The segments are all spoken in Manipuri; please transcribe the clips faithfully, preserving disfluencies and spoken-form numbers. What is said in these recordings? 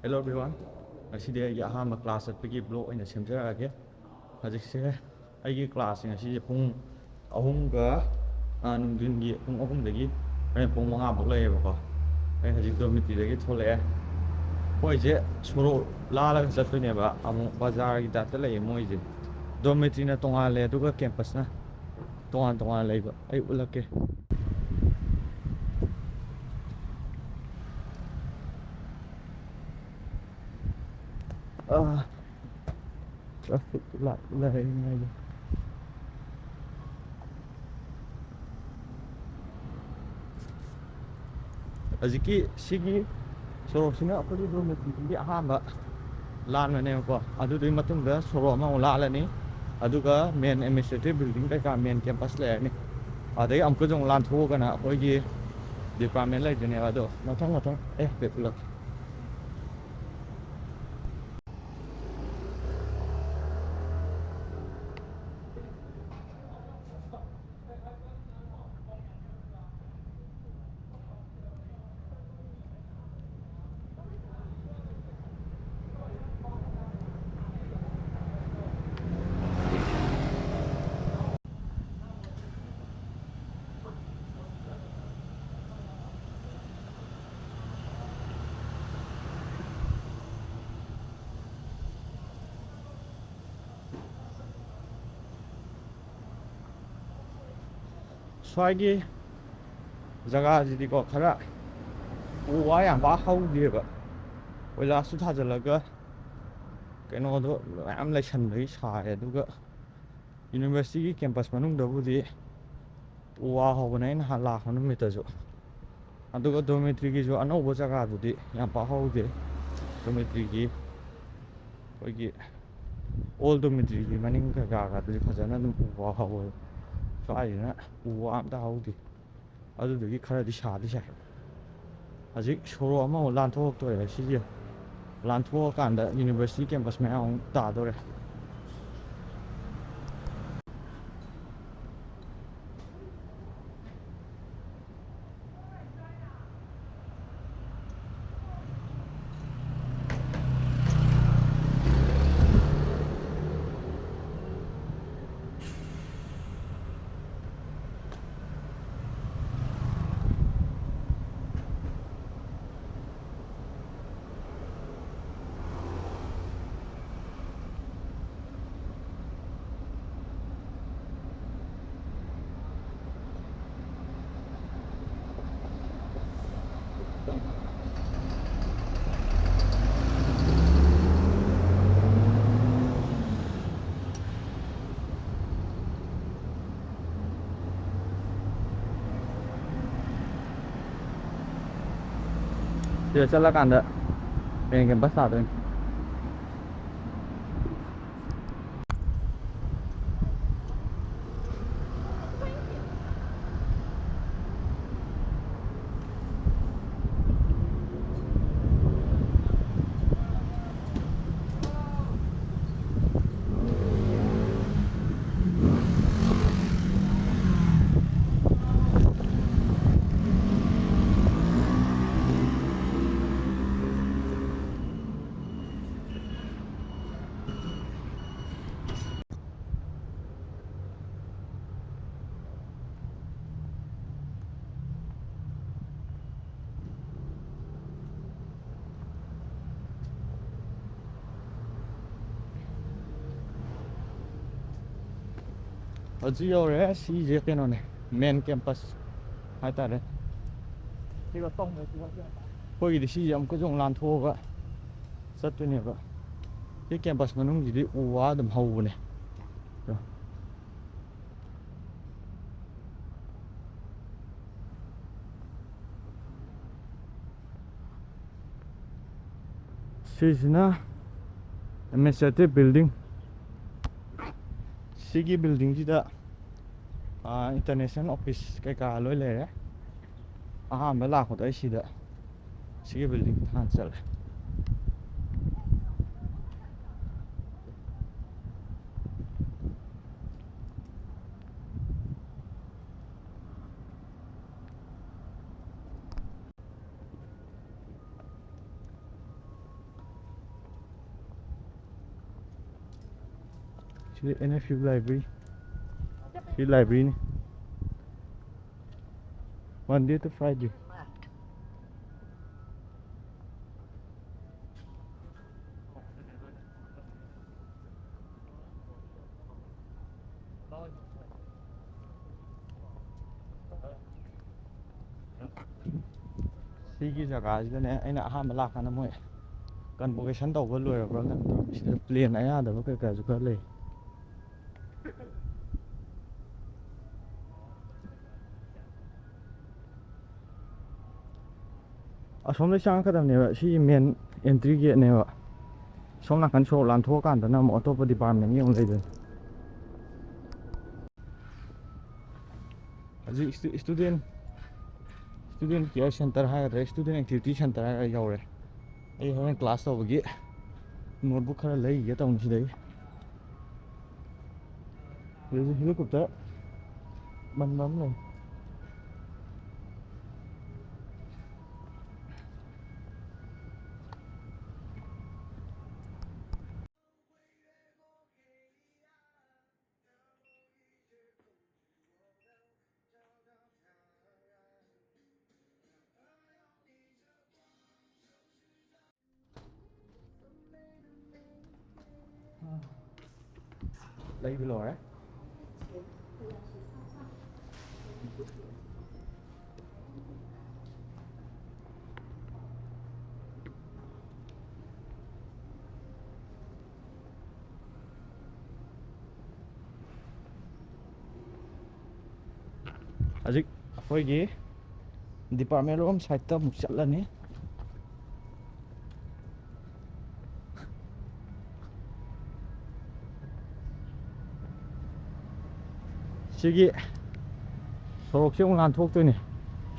Hello everyone, ꯉꯁꯤꯗꯤ ꯑꯩꯒꯤ ꯑꯍꯥꯟꯕ ꯀ꯭ꯂꯥꯁ ꯆꯠꯄꯒꯤ ꯕ꯭ꯂꯣꯒ ꯑꯣꯏꯅ ꯁꯦꯝꯖꯔꯛꯑꯒꯦ꯫ ꯍꯧꯖꯤꯛꯁꯦ ꯑꯩꯒꯤ ꯀ꯭ꯂꯥꯁꯁꯦ ꯉꯁꯤꯁꯦ ꯄꯨꯡ ꯑꯍꯨꯝꯒ, ꯑ, ꯅꯨꯡꯊꯤꯟꯒꯤ ꯄꯨꯡ ꯑꯍꯨꯝꯗꯒꯤ ꯍꯣꯔꯦꯟ ꯄꯨꯡ ꯃꯉꯥ ꯐꯥꯎ ꯂꯩꯌꯦꯕꯀꯣ꯫ ꯑꯩ ꯍꯧꯖꯤꯛ ꯗꯣꯔꯃꯤꯇ꯭ꯔꯤꯗꯒꯤ ꯊꯣꯛꯂꯛꯑꯦ꯫ ꯑꯩꯈꯣꯏꯁꯦ ꯁꯣꯔꯣꯛ ꯂꯥꯜꯂꯒ ꯆꯠꯇꯣꯏꯅꯦꯕ, ꯑꯃꯨꯛ ꯕꯖꯥꯔꯒꯤ ꯇꯥꯏꯞꯇ ꯂꯩꯌꯦ ꯃꯣꯏꯁꯦ꯫ ꯗꯣꯔꯃꯤꯇ꯭ꯔꯤꯅ ꯇꯣꯉꯥꯜꯂꯦ, ꯑꯗꯨꯒ ꯀꯦꯝꯄꯁꯅ ꯇꯣꯉꯥꯟ ꯇꯣꯉꯥꯟꯅ ꯂꯩꯕ꯫ ꯑꯩ ꯎꯠꯂꯛꯀꯦ꯫ ꯑꯥ, ꯇ꯭ꯔꯥꯐꯤꯛ ꯂꯥꯏꯠ ꯂꯩꯔꯤꯉꯩꯗ꯫ ꯍꯧꯖꯤꯛꯀꯤ ꯁꯤꯒꯤ ꯁꯣꯔꯣꯛꯁꯤꯅ ꯑꯩꯈꯣꯏꯒꯤ ꯗꯣꯔꯃꯤꯇ꯭ꯔꯤꯒꯤ ꯑꯍꯥꯟꯕ ꯂꯥꯟꯕꯅꯦꯕꯀꯣ꯫ ꯑꯗꯨꯗꯨꯒꯤ ꯃꯇꯨꯡꯗ ꯁꯣꯔꯣꯛ ꯑꯃꯃꯨꯛ ꯂꯥꯜꯂꯅꯤ, ꯑꯗꯨꯒ ꯃꯦꯟ ꯑꯦꯗꯃꯤꯅꯤꯁꯇ꯭ꯔꯦꯇꯤꯚ ꯕꯤꯜꯗꯤꯡ ꯀꯩꯀꯥ, ꯃꯦꯟ ꯀꯦꯝꯄꯁ ꯂꯩꯔꯅꯤ꯫ ꯑꯗꯩ ꯑꯃꯨꯛꯀꯁꯨ ꯑꯃꯨꯛ ꯂꯥꯟꯊꯣꯛꯑꯒꯅ ꯑꯩꯈꯣꯏꯒꯤ ꯗꯤꯄꯥꯔꯠꯃꯦꯟ ꯂꯩꯗꯣꯏꯅꯦꯕ꯫ ꯑꯗꯣ ꯃꯊꯪ ꯃꯊꯪ ꯑꯦ ꯄꯦꯛ ꯄꯨꯂꯞ ꯁ꯭ꯋꯥꯏꯒꯤ ꯖꯒꯥꯁꯤꯗꯤꯀꯣ, ꯈꯔ ꯎ ꯋꯥ ꯌꯥꯝ ꯄꯥꯛ ꯍꯧꯗꯦꯕ꯫ ꯀꯣꯏꯂꯥꯁꯁꯨ ꯊꯥꯖꯤꯜꯂꯒ ꯀꯩꯅꯣꯗꯣ ꯃꯌꯥꯝ ꯂꯩꯁꯟꯕꯒꯤ ꯁꯥꯏ꯫ ꯑꯗꯨꯒ ꯌꯨꯅꯤꯚꯔꯁꯤꯇꯤꯒꯤ ꯀꯦꯝꯄꯁ ꯃꯅꯨꯡꯗꯕꯨꯗꯤ ꯎ ꯋꯥ ꯍꯧꯕꯅꯦ ꯑꯩ ꯅꯍꯥꯟ ꯂꯥꯛꯄ ꯅꯨꯃꯤꯠꯇꯁꯨ꯫ ꯑꯗꯨꯒ ꯗꯣꯔꯃꯤꯇ꯭ꯔꯤꯒꯤꯁꯨ ꯑꯅꯧꯕ ꯖꯒꯥꯗꯨꯗꯤ ꯌꯥꯝ ꯄꯥꯛ ꯍꯧꯗꯦ꯫ ꯗꯣꯔꯃꯤꯇ꯭ꯔꯤꯒꯤ ꯑꯩꯈꯣꯏꯒꯤ ꯑꯣꯜ ꯗꯣꯔꯃꯤꯇ꯭ꯔꯤꯒꯤ ꯃꯅꯤꯡ ꯀꯩꯀꯥꯒꯗꯨꯗꯤ ꯐꯖꯅ ꯑꯗꯨꯝ ꯎ ꯋꯥ ꯍꯧꯋꯦ꯫ ꯁ꯭ꯋꯥꯏꯁꯤꯅ ꯎ ꯋꯥ ꯑꯝꯇ ꯍꯧꯗꯦ꯫ ꯑꯗꯨꯗꯨꯒꯤ ꯈꯔꯗꯤ ꯁꯥꯗꯤ ꯁꯥꯏ꯫ ꯍꯧꯖꯤꯛ ꯁꯣꯔꯣꯛ ꯑꯃꯃꯨꯛ ꯂꯥꯟꯊꯣꯛꯇꯣꯔꯦ꯫ ꯁꯤꯁꯦ ꯂꯥꯟꯊꯣꯛꯑꯀꯥꯟꯗ ꯌꯨꯅꯤꯚꯔꯁꯤꯇꯤ ꯀꯦꯝꯄꯁ ꯃꯌꯥꯝ ꯑꯃꯨꯛ ꯇꯥꯗꯣꯔꯦ꯫ ꯁꯤꯗ ꯆꯠꯂꯀꯥꯟꯗ main campus ꯇꯥꯗꯣꯏꯅꯤ꯫ ꯍꯧꯖꯤꯛ ꯌꯧꯔꯦ꯫ ꯁꯤꯁꯦ ꯀꯩꯅꯣꯅꯦ, main campus ꯍꯥꯏꯇꯥꯔꯦ꯫ ꯑꯩꯈꯣꯏꯒꯤꯗꯤ ꯁꯤꯁꯦ ꯑꯃꯨꯛꯀꯁꯨ ꯑꯃꯨꯛ ꯂꯥꯟꯊꯣꯛꯑꯒ ꯆꯠꯇꯣꯏꯅꯦꯕ꯫ ꯁꯤ campus ꯃꯅꯨꯡꯁꯤꯗꯤ ꯎ ꯋꯥ ꯑꯗꯨꯝ ꯍꯧꯕꯅꯦ꯫ ꯁꯤꯁꯤꯅ administrative building꯫ ꯁꯤꯒꯤ buildingꯁꯤꯗ, ꯑꯥ, international office ꯀꯩꯀꯥ ꯂꯣꯏ ꯂꯩꯔꯦ꯫ ꯑꯍꯥꯟꯕ ꯂꯥꯛꯄꯗ ꯑꯩ ꯁꯤꯗ, ꯁꯤꯒꯤ building ꯍꯥꯟꯅ ꯆꯠꯂꯦ꯫ ꯁꯤꯗ N F U library꯫ ꯁꯤ libraryꯅꯤ꯫ Monday to Friday꯫ ꯁꯤꯒꯤ ꯖꯒꯥꯁꯤꯗꯅꯦ ꯑꯩꯅ ꯑꯍꯥꯟꯕ ꯂꯥꯛꯀꯥꯟꯗ ꯃꯣꯏ convocation ꯇꯧꯕ ꯂꯣꯏꯔꯕ꯭ꯔꯥ ꯀꯩꯅꯣ ꯇꯧꯔꯝꯃꯤ꯫ ꯁꯤꯗ plane ꯑꯌꯥꯗꯕ ꯀꯩꯀꯥꯁꯨ ꯈꯔ ꯂꯩ꯫ ꯑꯁꯣꯝꯗꯩ ꯆꯪꯉꯛꯀꯗꯕꯅꯦꯕ, ꯁꯤ ꯃꯦꯟ ꯑꯦꯟꯇ꯭ꯔꯤ ꯒꯦꯠꯅꯦꯕ꯫ ꯁꯣꯝ ꯅꯥꯀꯟ ꯁꯣꯔꯣꯛ ꯂꯥꯟꯊꯣꯛꯑꯀꯥꯟꯗꯅ ꯑꯃꯨꯛ ꯑꯇꯣꯞꯄ ꯗꯤꯄꯥꯔꯠꯃꯦꯟꯒꯤ ꯑꯃꯨꯛ ꯂꯩꯗꯣꯏꯅꯤ꯫ ꯍꯧꯖꯤꯛ ꯏꯁꯇꯨ-, ꯏꯁꯇꯨꯗꯦꯟ, ꯏꯁꯇꯨꯗꯦꯟ ꯀꯤꯌꯔ ꯁꯦꯟꯇꯔ ꯍꯥꯏꯒꯗ꯭ꯔꯥ, ꯏꯁꯇꯨꯗꯦꯟ ꯑꯦꯛꯇꯤꯚꯤꯇꯤ ꯁꯦꯟꯇꯔ ꯍꯥꯏꯒꯗ꯭ꯔꯥ ꯌꯧꯔꯦ꯫ ꯑꯩ ꯍꯣꯔꯦꯟ ꯀ꯭ꯂꯥꯁ ꯇꯧꯕꯒꯤ ꯅꯣꯠꯕꯨꯛ ꯈꯔ ꯂꯩꯒꯦ ꯇꯧꯅꯤ ꯁꯤꯗꯒꯤ꯫ ꯑꯗꯨꯗꯤ ꯍꯦꯂꯤꯀꯣꯞꯇꯔ ꯃꯟꯕ ꯑꯃ ꯂꯩ꯫ ꯂꯩꯕ ꯂꯣꯏꯔꯦ꯫ ꯍꯧꯖꯤꯛ ꯑꯩꯈꯣꯏꯒꯤ ꯗꯤꯄꯥꯔꯠꯃꯦꯟ ꯔꯣꯝ ꯁꯥꯏꯠꯇ ꯑꯃꯨꯛ ꯆꯠꯂꯅꯤ꯫ ꯁꯤꯒꯤ ꯁꯣꯔꯣꯛꯁꯦ ꯑꯃꯨꯛ ꯂꯥꯟꯊꯣꯛꯇꯣꯏꯅꯦ꯫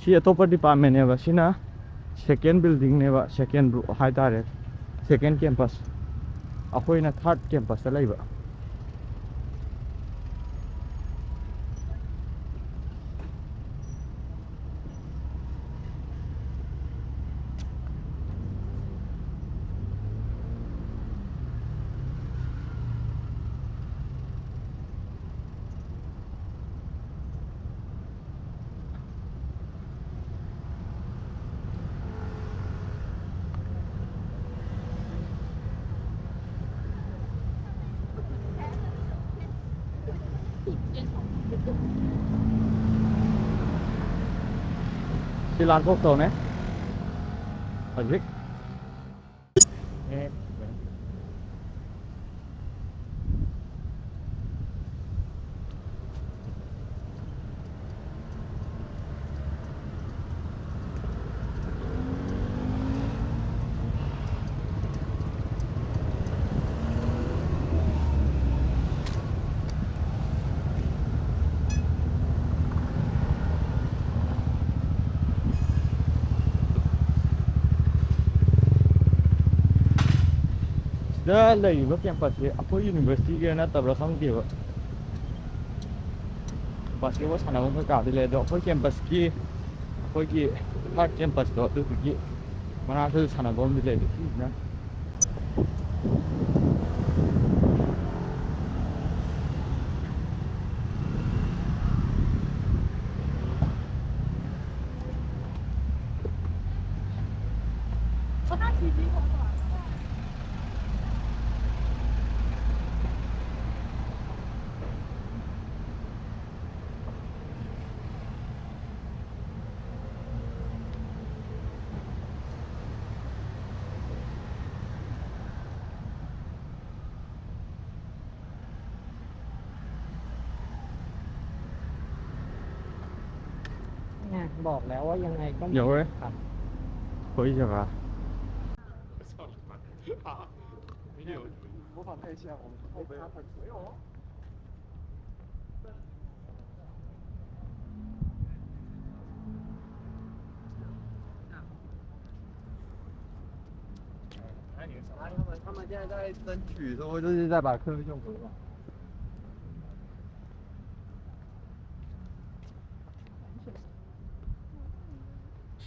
ꯁꯤ ꯑꯇꯣꯞꯄ ꯗꯤꯄꯥꯔꯠꯃꯦꯟꯅꯦꯕ꯫ ꯁꯤꯅ ꯁꯦꯀꯦꯟ ꯕꯤꯜꯗꯤꯡꯅꯦꯕ, ꯁꯦꯀꯦꯟ ꯕ꯭ꯂꯣꯛ ꯍꯥꯏꯇꯥꯔꯦ, ꯁꯦꯀꯦꯟ ꯀꯦꯝꯄꯁ꯫ ꯑꯩꯈꯣꯏꯅ ꯊꯥꯔꯠ ꯀꯦꯝꯄꯁꯇ ꯂꯩꯕ꯫ ꯁꯤ ꯂꯥꯟꯊꯣꯛꯇꯧꯅꯦ ꯍꯧꯖꯤꯛ꯫ ꯗ ꯂꯩꯔꯤꯕ ꯀꯦꯝꯄꯁꯁꯦ ꯑꯩꯈꯣꯏ ꯌꯨꯅꯤꯚꯔꯁꯤꯇꯤꯒꯤꯔ ꯅꯠꯇꯕ꯭ꯔꯥ ꯈꯪꯗꯦꯕ꯫ ꯕꯥꯁꯀꯦꯠꯕꯣꯜ ꯁꯥꯟꯅꯐꯝ ꯀꯩꯀꯥꯗꯤ ꯂꯩ, ꯑꯗꯣ ꯑꯩꯈꯣꯏ ꯀꯦꯝꯄꯁꯀꯤ, ꯑꯩꯈꯣꯏꯒꯤ ꯊꯥꯔꯠ ꯀꯦꯝꯄꯁꯇꯣ, ꯑꯗꯨꯗꯨꯒꯤ ꯃꯅꯥꯛꯇꯁꯨ ꯁꯥꯟꯅꯐꯝꯗꯤ ꯂꯩ꯫ ꯑꯗꯣ ꯁꯤꯁꯤꯅ ꯌꯧꯔꯦ꯫ ꯑꯩꯈꯣꯏ ꯖꯒꯥ꯫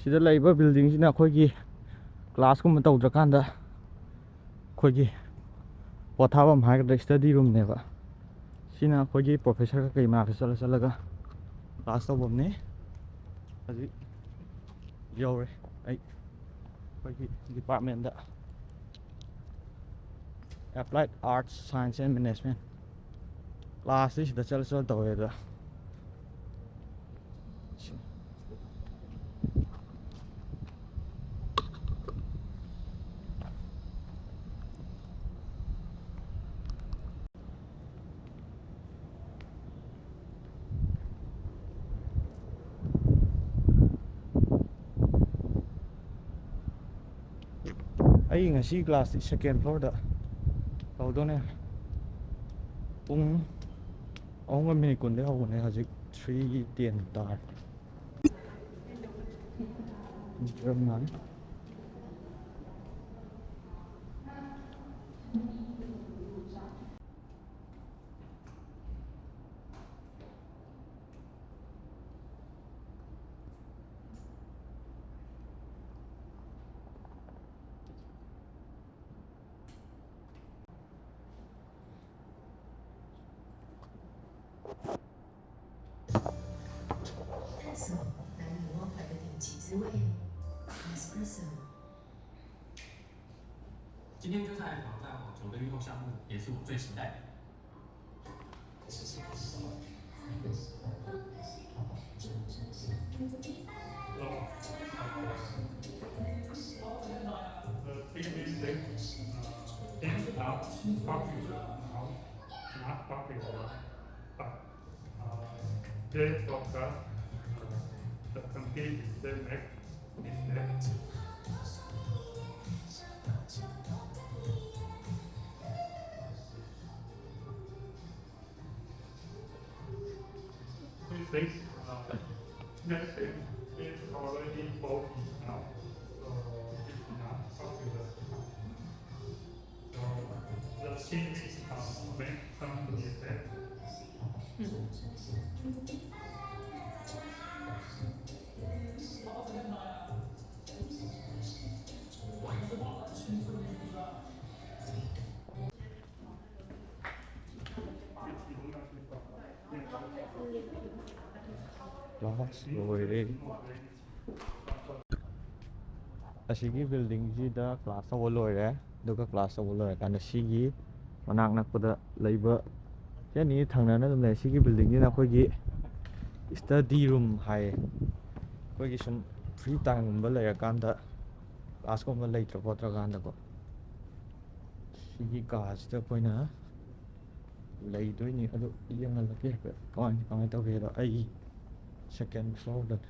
ꯁꯤꯗ ꯂꯩꯕ buildingꯁꯤꯅ ꯑꯩꯈꯣꯏꯒꯤ classꯀꯨꯝꯕ ꯇꯧꯗ꯭ꯔꯀꯥꯟꯗ ꯑꯩꯈꯣꯏꯒꯤ ꯄꯣꯊꯥꯐꯝ ꯍꯥꯏꯒꯗ꯭ꯔꯥ, study roomꯅꯦꯕ꯫ ꯁꯤꯅ ꯑꯩꯈꯣꯏꯒꯤ professor ꯀꯩꯀꯩ ꯃꯅꯥꯛꯇ ꯆꯠꯂ ꯆꯠꯂꯒ class ꯇꯧꯐꯝꯅꯤ꯫ ꯍꯧꯖꯤꯛ ꯌꯧꯔꯦ ꯑꯩ ꯑꯩꯈꯣꯏꯒꯤ departmentꯇ, Applied Arts, Science and Management꯫ Classꯇꯤ ꯁꯤꯗ ꯆꯠꯂ ꯆꯠꯂ ꯇꯧꯋꯦ ꯑꯗ꯫ ꯑꯩ ꯉꯁꯤ classꯇꯤ second floorꯗ ꯇꯧꯗꯣꯏꯅꯦ꯫ ꯄꯨꯡ ꯑꯍꯨꯝꯒ minute ꯀꯨꯟꯗꯒꯤ ꯍꯧꯕꯅꯦ, ꯍꯧꯖꯤꯛ three ten ꯇꯥꯔꯦ꯫ Espresso。今天就是还有挑战网球的运动项目，也是我最期待的。This podcast, uh, the compete is the next is next. This, uh, next is already forty now, so it's not popular. So the change is, uh, make some effect. Class ꯂꯣꯏꯔꯦ꯫ ꯑꯁꯤꯒꯤ buildingꯁꯤꯗ class ꯇꯧꯕ ꯂꯣꯏꯔꯦ꯫ ꯑꯗꯨꯒ class ꯇꯧꯕ ꯂꯣꯏꯔꯀꯥꯟꯗ ꯁꯤꯒꯤ ꯃꯅꯥꯛ ꯅꯛꯄꯗ ꯂꯩꯕ ꯁꯤ ꯑꯅꯤ ꯊꯪꯅꯅ ꯑꯗꯨꯝ ꯂꯩ꯫ ꯁꯤꯒꯤ buildingꯁꯤꯅ ꯑꯩꯈꯣꯏꯒꯤ study room ꯍꯥꯏꯌꯦ꯫ ꯑꯩꯈꯣꯏꯒꯤ ꯁꯨꯝ free timeꯒꯨꯝꯕ ꯂꯩꯔꯀꯥꯟꯗ, classꯀꯨꯝꯕ ꯂꯩꯇ꯭ꯔ ꯈꯣꯠꯇ꯭ꯔꯀꯥꯟꯗꯀꯣ, ꯁꯤꯒꯤ ꯀꯥꯁꯤꯗ ꯑꯩꯈꯣꯏꯅ ꯂꯩꯗꯣꯏꯅꯤ꯫ ꯑꯗꯨ ꯌꯦꯡꯍꯜꯂꯛꯀꯦ ꯍꯥꯏꯐꯦꯠ ꯀꯃꯥꯏ ꯀꯃꯥꯏꯅ ꯇꯧꯒꯦꯗꯣ꯫ ꯑꯩ second floorꯗꯅꯦ꯫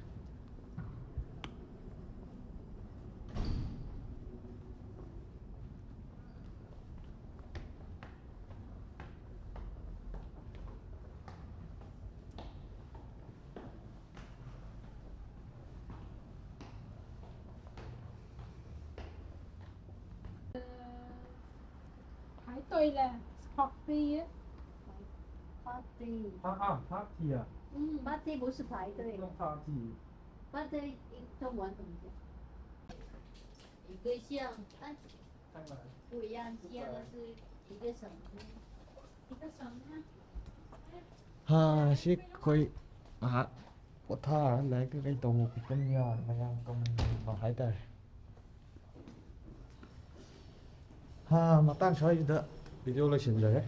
Thái Tây là party á. Party. 啊啊，party 啊，嗯，party 不是排队。那 party。Party 中文怎么讲？一个像，哎，不一样，像是一个什么？一个什么？ ꯍꯥ, ꯁꯤ ꯑꯩꯈꯣꯏ ꯉꯥꯏꯍꯥꯛ ꯄꯣꯊꯥꯔ ꯂꯥꯏꯔꯤꯛ ꯀꯩꯀꯩ ꯇꯧꯕ ꯈꯣꯠꯄ ꯌꯥꯔ ꯃꯌꯥꯝ ꯇꯧꯅꯤꯡꯕ ꯍꯥꯏꯇꯥꯔꯦ꯫ ꯍꯥ, ꯃꯇꯥꯡ ꯁ꯭ꯋꯥꯏꯁꯤꯗ ꯚꯤꯗꯤꯑꯣ ꯂꯣꯏꯁꯤꯟꯖꯔꯦ꯫